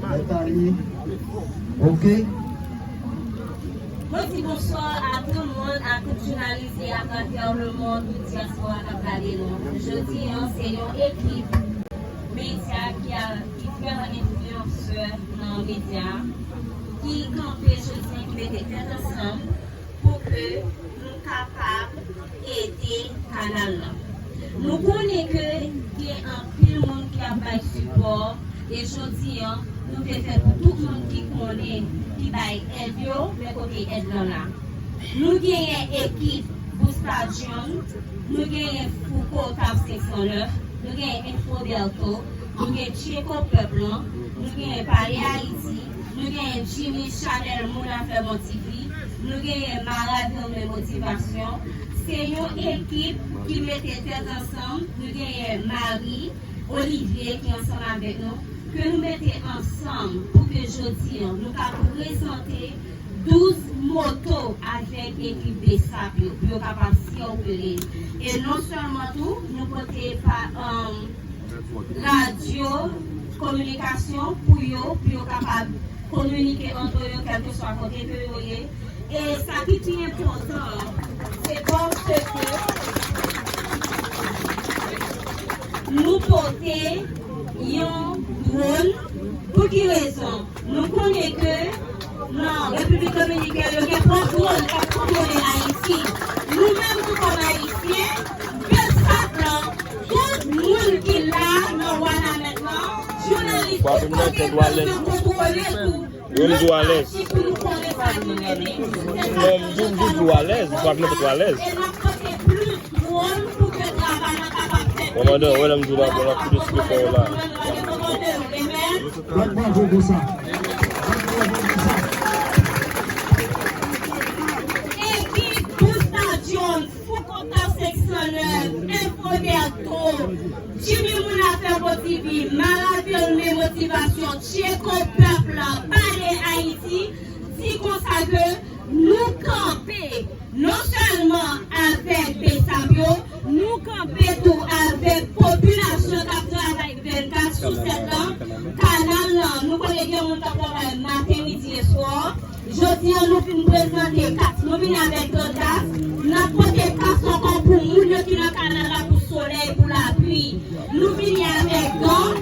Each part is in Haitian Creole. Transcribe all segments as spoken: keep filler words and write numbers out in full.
Nathalie. Ok. Mwen di bonswa a tout moun, a tout jounalis e atravè lemonn, tout dyaspora k ap gade nou. Jodi a, se yon ekip medya ki a, ki vrèman enfliyansè nan medya, ki kanpe jodi a, ki mete tèt ansanm pou ke nou kapab ede kanal lan. Nou konnen ke gen anpil moun ki ap bay sipò, e jodi a, nou te fè pou tout moun ki konnen, ki bay èd yo, men kote èd lan la. Nou genyen ekip Busta John, nou genyen Fouco Taf senk san nèf, nou genyen Info Bertho, nou gen Tcheko Pèp lan, nou genyen Pale Ayiti, nou genyen Jimmy Chanèl Moun Afè Bon T V, nou genyen Mara Vilme Motivasyon. Se yon ekip ki mete tèt ansanm, nou genyen Marie, Olivier ki ansanm avèk nou, ke nou mete ansanm pou ke jodi a, nou ka prezante douz moto avèk ekip BSAP yo, pou yo kapab sikile. E non sèlman tou, nou pote pa, um, radyo, kominikasyon pou yo, pou yo kapab kominike ant yo, kèlkeswa kote ke yo ye. E sa ki pi enpòtan, se paske nou pote yon dwòn. Pou ki rezon? Nou konnen ke nan Repiblik Dominikèn, yo gen pwòp dwòn k ap kontwole Ayiti. Nou menm tou kòm Ayisyen, BSAP lan, tout moun ki la nan Wanament lan, jounalis, kote yo bezwen kontwole tou. Yo di w alèz. Pou nou konnen sa nou mennen. Lè m di w, m di w alèz, m pa vle pou w alèz. E n ap pote plis dwòn pou ke travay lan kapab fèt. Kòmandan, wè lè m di w la, bon, l ap koute sou fè w la. Bat bravo pou sa. Bat bravo pou sa. Ekip Busta John, Fouco Taf senk san nèf, Info Bertho, Jimmy Moun Afè Bon T V, Mara Vilme Motivasyon, Tcheko Pèp lan, Pale Ayiti, di konsa ke nou kanpe non sèlman avèk BSAP yo, nou kanpe tou avèk popilasyon k ap travay vennkat sou sèt lan. Kanal lan, nou konnen gen moun k ap travay maten, midi e swa. Jodi a, nou fin prezante kas, nou vini avèk dòt kas. N ap pote kas ankò pou moun yo ki nan kanal la pou solèy, pou lapli. Nou vini avèk gan,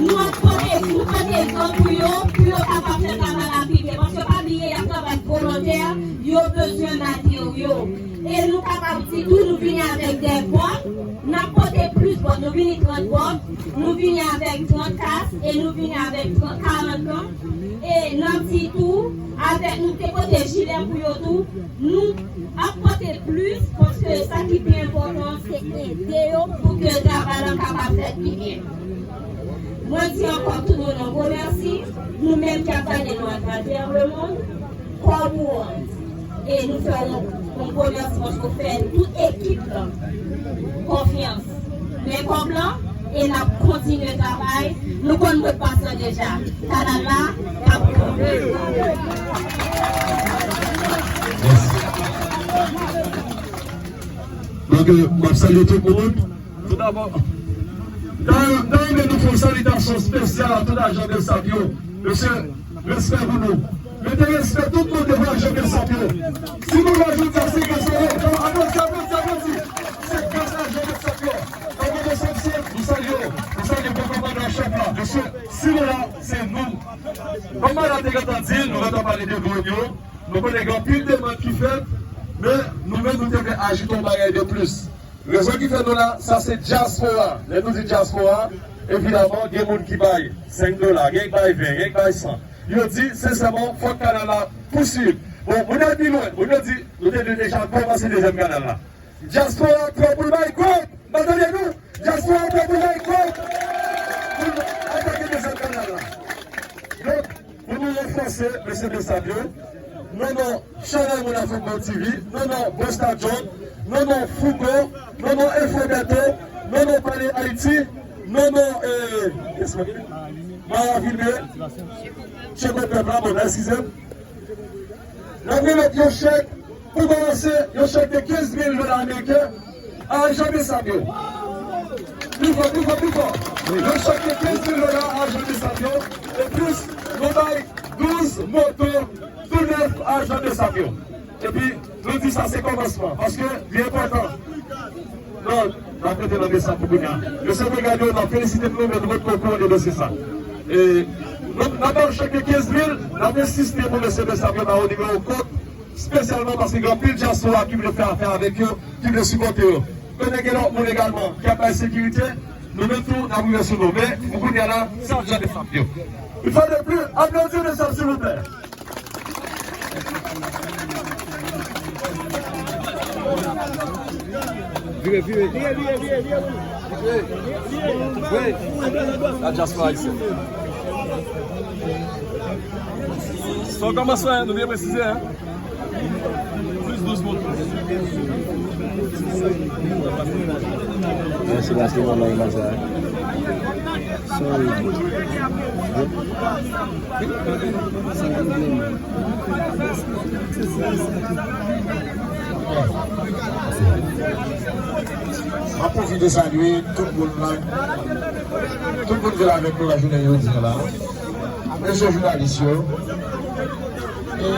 nou ap pote, nou pote gan pou yo, pou yo kapab fè travay la pi byen. Paske pa bliye, y ap travay volontè, yo bezwen materyo. E nou kapab di tou, nou vini avèk de bòt, n ap pote plis bòt, nou vini trant bòt, nou vini avèk trant kas, e nou vini avèk trant, karant gan. E n ap di tou, avèk nou te pote jilè pou yo tou, nou ap pote plis, paske sa ki pi enpòtan, se ede yo pou ke travay lan kapab fèt pi byen. Mwen di ankò tout moun yon gwo mèsi, nou menm k ap gade nou atravè lemonn, kòm ou an. E nou fè yon, yon gwo mèsi paske w fè tout ekip lan konfyans. Men kòb lan, e n ap kontinye travay. Nou konn modpas lan deja. Kanal la, n ap kanpe. Donk, euh, m ap salye tout moun. Tout dabò, m ta, m ta renmen nou fè yon salitasyon espesyal a tout ajan BSAP yo. Mesye, respè pou nou. Mete respè tout moun devan ajan BSAP yo. Si nou la jodi a, se gras a yo. Aplodi, aplodi, aplodi. Se gras a ajan BSAP yo. Ajan BSAP, se, nou salye w. Nou salye bon travay nan chèf la. Mesye, si nou la, se nou. Kòm madanm te gentan di, nou gentan pale de dwòn yo. Nou konnen gen anpil demann ki fèt, men nou menm nou te vle ajoute yon bagay de plis. Rezon ki fè nou la, sa se dyaspora. Lè nou di dyaspora, evidaman, gen moun ki bay senk dola, gen ki bay ven, gen ki bay san. Yo di, sensèman, fòk kanal la pouswiv. Bon, moun al pi lwen, moun yo di, nou te dwe deja kòmanse dezyèm kanal la. Dyaspora prè pou l bay kòb, m pa tande nou. Dyaspora prè pou l bay kòb pou n atake dezyèm kanal la. Donk, pou nou ranfòse mesye BSAP yo, non non Chanèl Moun Afè Bon T V, non non Busta John, non non Fouco, non non Info Bertho, non non Pale Ayiti, non non, eh, Mara Vilme, Tcheko Pèp la, bon, eskize m. N ap remèt yon chèk pou balanse, yon chèk de kenz mil dola ameriken a ajan BSAP yo. Pi fò, pi fò, pi fò. Yon chèk de kenz mil dola a ajan BSAP yo. Plis, nou bay douz moto tou nèf a Jean Bessap yo. Epi, nou di sa se kòmansman, paske li enpòtan. Non, n ap rete nan Bessap pou kounye a. Mesye Brigad yo, n ap felisite nou, men nou potko kouwone dosye sa. E, nou, n ap ba yo chèk de kenz mil, n ap ensiste pou mesye Bessap yo ba yo nimewo kont, espesyalman paske gen anpil dyaspora ki vle fè afè avèk yo, ki vle sipòte yo. Konnen gen lòt moun egalman k ap bay sekirite, nou menm tou, n ap rive sou nou. Men, pou kounye a la, se ap jete sap yo. Une fois de plus, applaudissez les sables, s'il vous plaît. Vire, vire. Vire, vire, vire, vire. Wi. La dyaspora ici. Sa w kòmanse, nou byen presize, hein? Plis douz moun. Mèsi, mèsi, mèsi, mèsi. Sorry. M ap pwofite salye tout moun la, tout moun ki la avèk nou lajounen jodi a la. Mesye jounalis yo, e,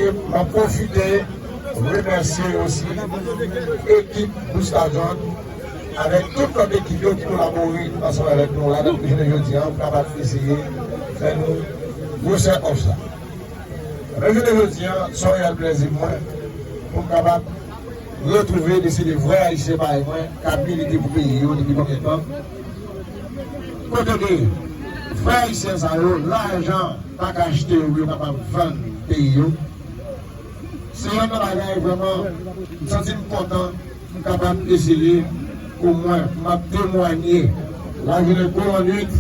e m ap pwofite remèsye osi ekip Bousta John avèk tout lòt ekip yo ki kolabore ansanm avèk nou la nan jounen jodi a pou kapab eseye fè nou gwosè òf sa. Nan jounen jodi a, se yon reyèl plèzi pou mwen pou m kapab retwouve de se de vrè Ayisyen parèy mwen k ap milite pou peyi yo depi konbyen tan. Kote ke vrè Ayisyen sa yo, lajan pa ka achte yo pou yo kapab vann peyi yo. Se youn nan bagay vrèman m santi m kontan, m kapab eseye pou mwen, m ap temwanye lajounen kou lannwit,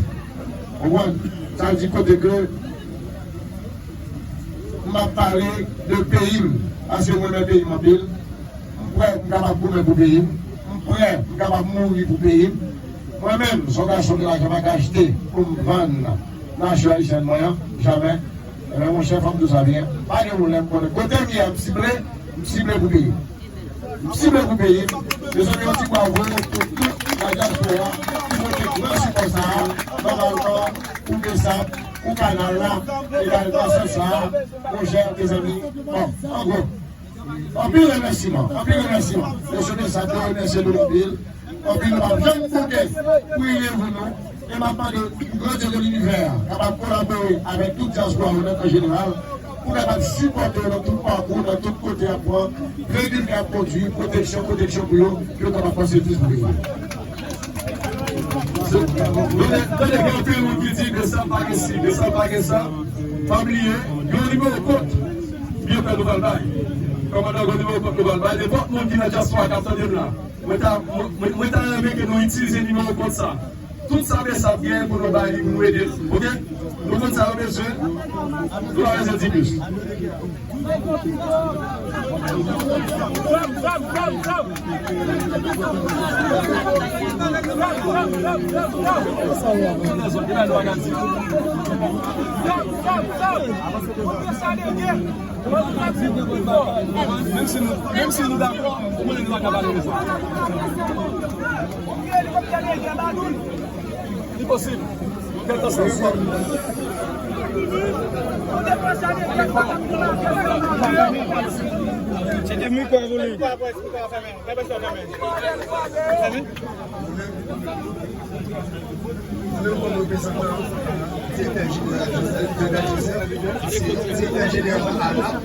ou konprann? Sa vle di kote ke m ap pale de peyi m, paske mwen renmen peyi m anpil. M prè pou m kapab goumen pou peyi m. M prè pou m kapab mouri pou peyi m. Mwen menm, se yon gason ke lajan pa ka achte pou m vann nasyon ayisyèn mwen an, jamè. Ebyen, monchè, fò m di w sa byen. Pa gen pwoblèm, konnen kote m ye a, m sible, m sible pou peyi m. M sible pou peyi m. Mezanmi, yon ti bravo pou tout la dyaspora ki pote gran sipò sa a, nòmalman, pou Bessap, pou kanal la, egalman sans sa a, monchè, mezanmi, bon, an gwo. Anpil remèsiman, anpil remèsiman. Mesye Bessap, mwen remèsye nou anpil. Anpil, nou p ap janm bouke. Priye pou nou. E m ap mande pou Grandye de linivè kapab kolabore avèk tout dyaspora yo nèt an jeneral, pou kapab sipòte yo nan tout pakou, nan tout kote y ap pran, veyikil ke y ap kondui, pwoteksyon, pwoteksyon pou yo, pou yo kapab panse plis pou peyi. Tande, tande, gen anpil moun ki di, Bessap pa gen si, Bessap pa gen sa. Pa bliye, gen yon nimewo kont, byen fè nou pral bay. Kòmandan, gen yon nimewo kont nou pral bay. Nenpòt moun ki nan dyaspora k ap tande m la, mwen ta, mwen, mwen, mwen ta renmen ke nou itilize nimewo kont sa. Tout sa Bessap gen pou nou bay li, pou nou ede l. Oke? Nou konn sa yo bezwen. Nou pa bezwen di plis. Menm si nou, menm si nou dakò, ou konnen nou pa ka pale de sa. Li posib. Kèlkanswa. Tcheke mikwo pou li. Nou kòm reprezantan direktè jeneral Joseph, Joseph, se direktè jeneral ANAP,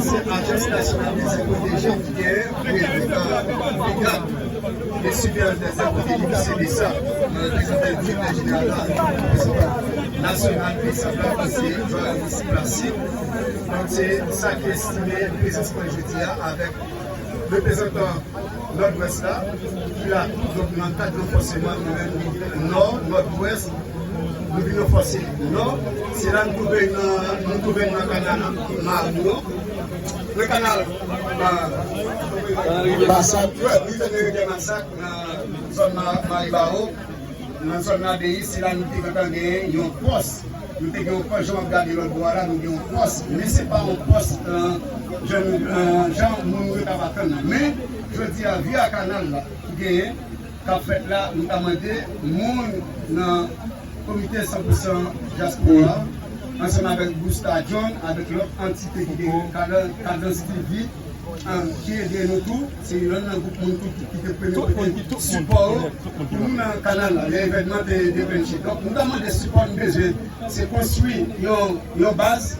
se Ajans Nasyonal de Sekirite ki genyen, e, brigad de siveyans dèzè kote li misye Bessap, mwen reprezante direktè jeneral la, reprezantan nasyonal Bessap la, ki se Johannes Placide. Donk, se sa ki estime prezans mwen jodi a avèk reprezantan Nòdwès la, ki la tou. Donk, nan kad nou fòseman, nou menm, Nò, Nòdwès, nou vin ranfòse Nò. Se la nou twouve nan, nou twouve nan kanal Mario, nan kanal, euh, Masak, wi, nou te rive Masak, nan zòn Ma-, Maribawo, nan zòn Labeyis, se la nou te gentan gen yon pòs. Nou te gen yon pòs, jan w ap gade lòt bò a la, nou gen yon pòs, men se pa yon pòs, euh, jan, euh, jan moun yo t ap atann nan. Men, jodi a, via kanal la, ki genyen, k ap fèt la, nou ta mande moun nan Komite san pou san Dyaspora, ansanm avèk Busta John, avèk lòt antite ki gen Kadan-, Kadans T V, an, ki ede nou tou, se youn nan gwoup moun tou ki, ki te premye pote sipò yo pou nou nan kanal la, lè evènman te deklanche. Donk, nou ta mande sipò nou bezwen, se konstwi yon, yon baz.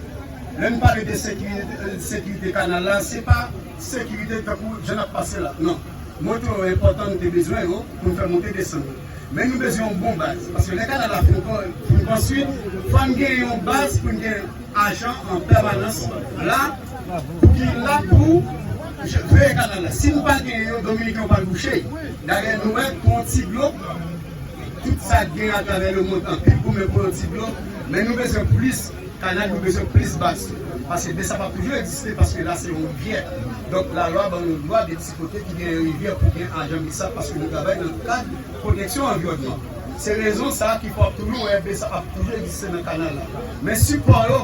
Lè n pale de sekirite, sekirite kanal la, se pa sekirite tankou jan n ap pase la. Non. Moto yo enpòtan, nou te bezwen yo pou n fè monte desann yo. Men nou bezwen yon bon baz. Paske lè kanal la fin kon-, fin konstwi, fò n gen yon baz pou n gen ajan an pèmanans la, pou ki la pou je-, veye kanal la. Si nou pa gen yo, Dominiken yo pral bouche. Dayè, nou wè, pou yon ti dlo, tout sa k gen atravè lemonn, anpil goumen pou yon ti dlo, men nou bezwen plis kanal, nou bezwen plis baz tou. Paske Besap ap toujou egziste, paske la se yon rivyè. Donk, lalwa ban nou dwa de ti kote ki gen yon rivyè pou gen ajan Besap, paske nou travay nan kad pwoteksyon anviwònman. Se rezon sa a ki fè w ap toujou wè Besap ap toujou egziste nan kanal la. Men sipò yo,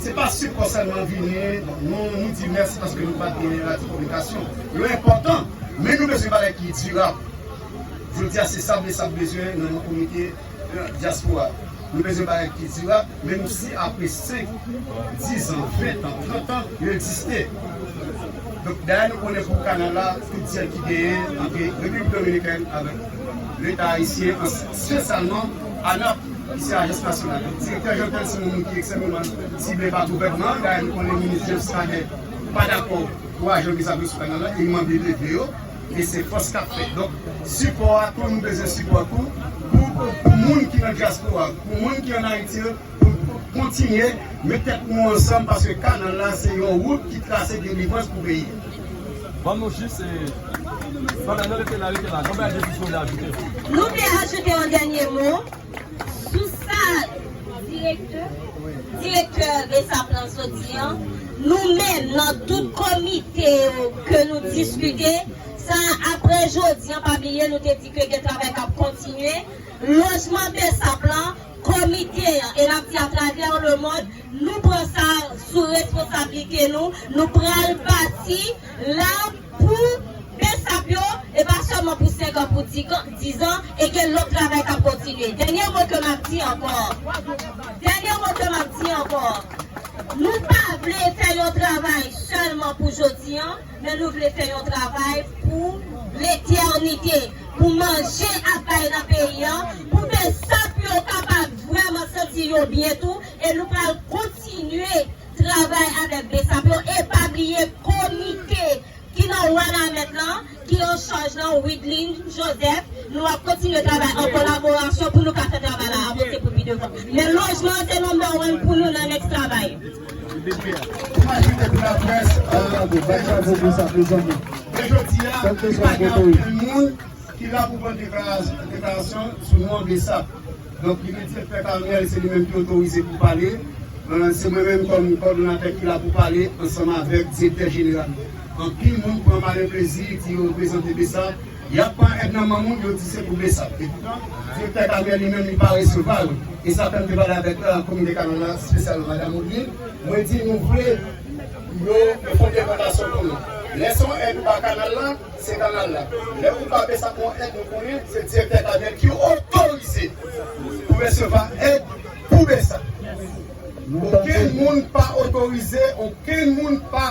se pa sipò sèlman vini, nou, nou di mèsi paske nou pa t gen radyo kominikasyon. Yo enpòtan, men nou bezwen bagay ki dirab. Jodi a, se sa Besap bezwen nan yon komite dyaspora. Nou bezwen bagay ki dirab, menm si apre senk, diz an, ven an, trant an, yo egziste. Donk, dayè, nou konnen pou kanal la, tout dyèl ki genyen ant Repiblik Dominikèn avèk Leta ayisyen, espesyalman ANAP, ki se ajans nasyonal. Donk, direktè Jeantel se yon moun ki ekstrèmeman sible pa gouvènman an. Dayè, nou konnen minis James Cadet pa dakò pou ajan Besap yo sou kanal la, e li mande leve yo. E se fòs k ap fèt. Donk, sipò a tou, nou bezwen sipò tou pou, pou, pou moun ki nan dyaspora, pou moun ki ann Ayiti, pou, pou kontinye met tèt nou ansanm, paske kanal la, se yon wout ki trase delivrans pou peyi a. Ban nou jis, e, pandan nou rete la, rete la. Jan Bèl Jezi sou ajoute. Nou vle ajoute yon dènye mo. Sou sa direktè, direktè Besap lan sot di an, nou menm nan tout komite yo ke nou diskite, sa apre jodi an, pa bliye nou te di ke gen travay k ap kontinye. Lojman Besap lan, komite an, e n ap di atravè lemonn, nou pran sa sou responsablite nou, nou pral bati la pou Besap yo, e pa sèlman pou senk an, pou di-, diz an, e ke lòt travay k ap kontinye. Dènye mo ke m ap di ankò. Dènye mo ke m ap di ankò. Nou pa vle fè yon travay sèlman pou jodi an, men nou vle fè yon travay pou letènite, pou manje ap bay nan peyi an, pou Besap yo kapab vrèman santi yo byen tou, e nou pral kontinye travay avèk Besap yo, e pa bliye komite ki nan Wanament lan, ki an chaj lan, Widlin Joseph, nou ap kontinye travay an kolaborasyon pou nou ka fè travay la avanse pou pi devan. Men lojman an se number one pou nou nan next travay. Pou ajoute pou laprès, e, e jodi a, li pa gen okenn moun ki la pou pran deklarasyon, deklarasyon sou non Besap. Donk, li gen direktè Carmel, se li menm ki otorize pou pale. E, se mwen menm kòm kòdonatè ki la pou pale ansanm avèk direktè jeneral. Anpil moun pran malen plezi di yo reprezante Besap. Y ap pran èd nan men moun, yo di se pou Besap. Epoutan, direktè Carmel li menm, li pa resevwa yo. E sa fè m te pale avèk, e, komite kanal la, espesyalman madanm Odlin. Mwen di nou vle yo fè yon depòtasyon pou nou. Lè se yon èd ou ba kanal la, se kanal la. Lè ou ba Besap yon èd, nou konnen se direktè Carmel ki otorize pou resevwa èd pou Besap. Okenn moun pa otorize, okenn moun pa,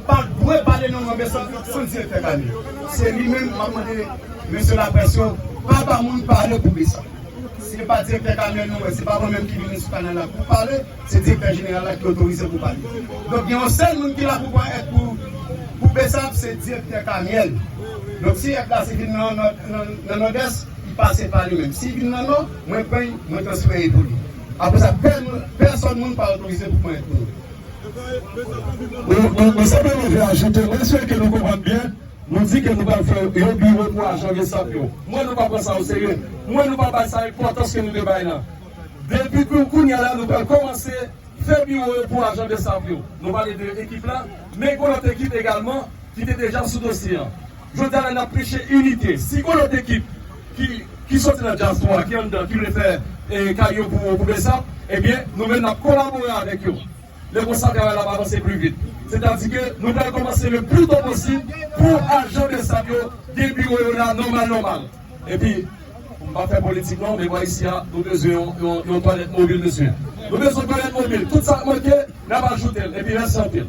pa dwe pale nan non Besap san direktè Carmel. Se li menm, m ap mande mesye laprès yo, pa ba moun pale pou Besap. Si se pa direktè Carmel nou wè, se pa mwen menm ki vini sou kanal la pou pale, se direktè jeneral la ki otorize pou pale. Donk, gen yon sèl moun ki la pou pran èd pou, pou Besap, se direktè Carmel. Donk, si èd la se vin nan, nan, nan, nan Nòdès, li pase pa li menm. Si vin nan Nò, mwen pran l, mwen transfere l pou li. Apre sa, pè-, pèsòn moun pa otorize pou pran èd pou nou. Mwen, mwen, mwen sèlman mwen vle ajoute, mwen swete ke nou konprann byen, nou di ke nou pral fè yon biwo pou ajan Besap yo. Mwen, nou pa pran sa oserye. Mwen, nou pa bay sa enpòtans ke nou te bay la. Depi kou-, kounye a la, nou pral kòmanse fè biwo yo pou ajan Besap yo. Nou pale de ekip la, men gon lòt ekip egalman ki te deja sou dosye an. Jodi a la, n ap preche inite. Si gon lòt ekip ki, ki soti nan dyaspora, ki anndan, ki vle fè, e, kay yo pou, pou Besap, ebyen, nou menm n ap kolabore avèk yo. Lè konsa, travay la ap avanse pli vit. Sètadi ke nou pral kòmanse le pli to posib pou ajan Besap yo gen biwo yo la nòmal, nòmal. Epi, pou m pa fè politik non, men mwen isi a, nou bezwen yon, yon, yon twalèt mobil, mesye. Nou bezwen twalèt mobil. Tout sa k manke, n ap ajoute l. Epi, mèsi anpil.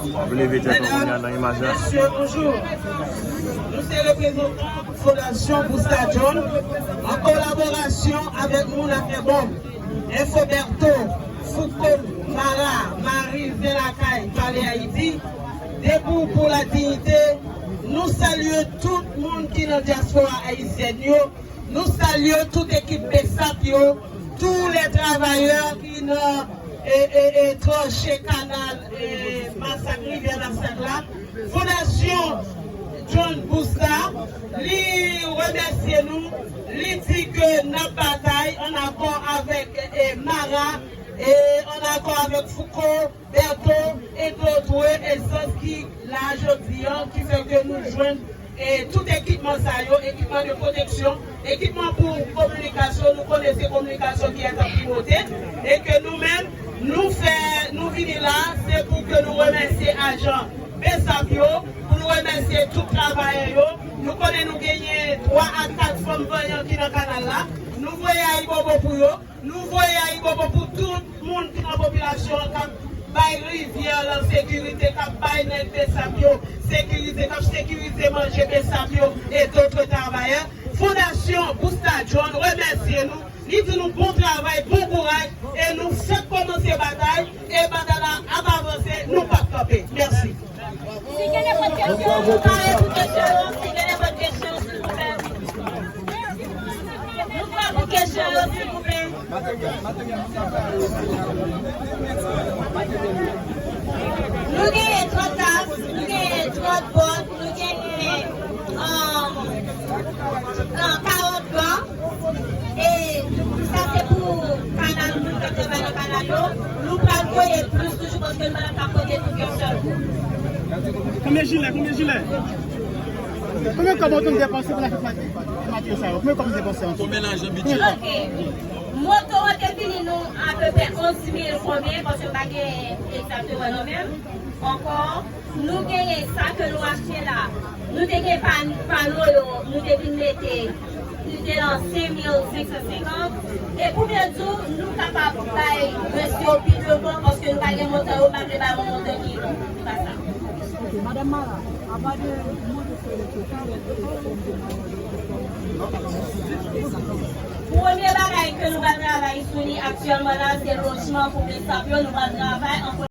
W ap leve tèt ou kounye a nan imaj la. Mesye, bonjou. Nou se reprezantan Fondasyon Busta John, an kolaborasyon avèk Moun Afè Bòm, Enfoberto, Fouco, Mara, Mari, Zen Lakay, Pale Ayiti, Debout pour la Dignité. Nou salye tout moun ki nan dyaspora ayisyèn yo. Nou salye tout ekip BSAP yo, tous les travailleurs ki nan, e, e, e, tranche kanal, e, Masak, Rivyè Masak la. Fondasyon John Busta, li remèsye nou, li di ke n ap batay an akò avèk, e, Mara, e, an akò avèk Fouco, Berto, e dòt ensans ki la jodi a, ki fè ke nou jwenn, e, tout ekipman sa yo, ekipman de pwoteksyon, ekipman pou kominikasyon, nou konnen se kominikasyon ki an primòte, e ke nou menm, nou fè, nou vini la, se pou ke nou remèsye ajan BSAP yo, pou nou remèsye tout travayè yo. Nou konnen nou genyen twa a kat fanm vanyan ki nan kanal la. Nou voye ayibobo pou yo. Nou voye ayibobo pou tout moun ki nan popilasyon an k ap bay rivyè lan sekirite, k ap bay nèg BSAP yo sekirite, k ap sekirize manje BSAP yo e dòt travayè. Fondasyon Busta John remèsye nou. Li di nou bon travay, bon kouraj, e nou fèk kòmanse batay, e batay la ap avanse, nou p ap kanpe. Mèsi. Si gen nenpòt kesyon, nou pare pou kesyon yo. Si gen nenpòt kesyon, silvouplè. Nou pare pou kesyon yo, silvouplè. Nou genyen trant tas, nou genyen trant bòt, nou genyen, um, uh, karant ban. E sa se pou kanal, moun k ap travay nan kanal yo. Nou pral voye plis toujou paske nou pa t ap ka pote tout yon sèl kou. Konbyen jilè? Konbyen jilè? Konbyen kòb ou te depanse pou n achte matye sa yo? Konbyen kòb ou depanse antou? Konbyen lajan bidjè? Ok. Moto an te vini nou apeprè onz mil konbyen, paske m pa gen egzakteman non menm ankò. Nou genyen sa ke nou achte la. Nou te gen pan-, pano yo, nou te vin mete, li te lan senk mil senk san senkant. E pou byen di w, nou kapab bay rès yo pi devan, paske nou pa gen montan yo, m pa vle bay yon montan ki, ki pa sa. Ok, Madanm Mara, apa de mande se, se ki lè ke Premye bagay ke nou pral travay sou li aktyèlman la, se lojman pou BSAP yo. Nou pral travay an